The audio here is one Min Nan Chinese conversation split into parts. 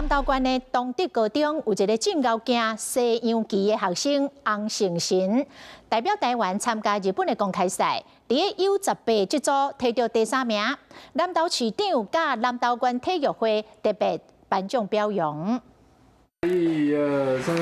南投縣的東德高中有一个真𠢕驚西洋棋的學生洪成神，代表台灣參加日本的公開賽，佇咧 U18這組提著第三名。南投市長佮南投縣體育會特別頒獎表揚。一二三。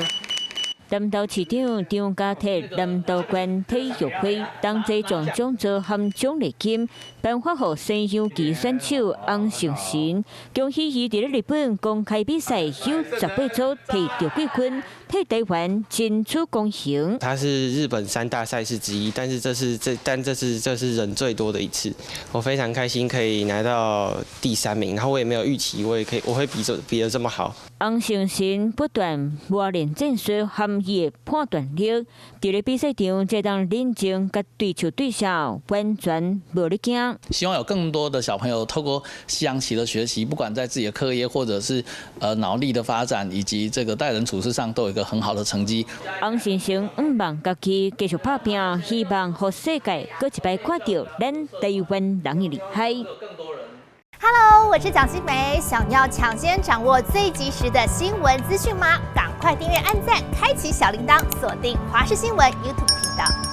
南投市長張家鐵、南投縣體育會同齊將獎座和獎勵金頒發予西洋棋選手洪成神，恭喜伊佇咧日本公開比賽 U18組提著季軍，替台灣爭取光榮。它是日本三大賽事之一，但是這是這但這是這是人最多的一次，我非常開心可以拿到第三名，然後我也沒有預期我也可以我會比這比得這麼好。洪成神不斷磨練戰術和伊的判斷力，佇咧比賽場這當冷靜佮對手對手完全無咧驚。希望有更多的小朋友透過西洋棋的學習，不管在自己的課業或者是腦力的發展，以及這個待人處事上，都有一個很好的成績。洪成神向望家己繼續拍拚，希望予世界閣一擺看著咱台灣人的厲害。 Hello，我是蔣新梅。想要搶先掌握最及時的新聞資訊嗎？趕快訂閱、按讚、開啟小鈴鐺，鎖定華視新聞 YouTube 頻道。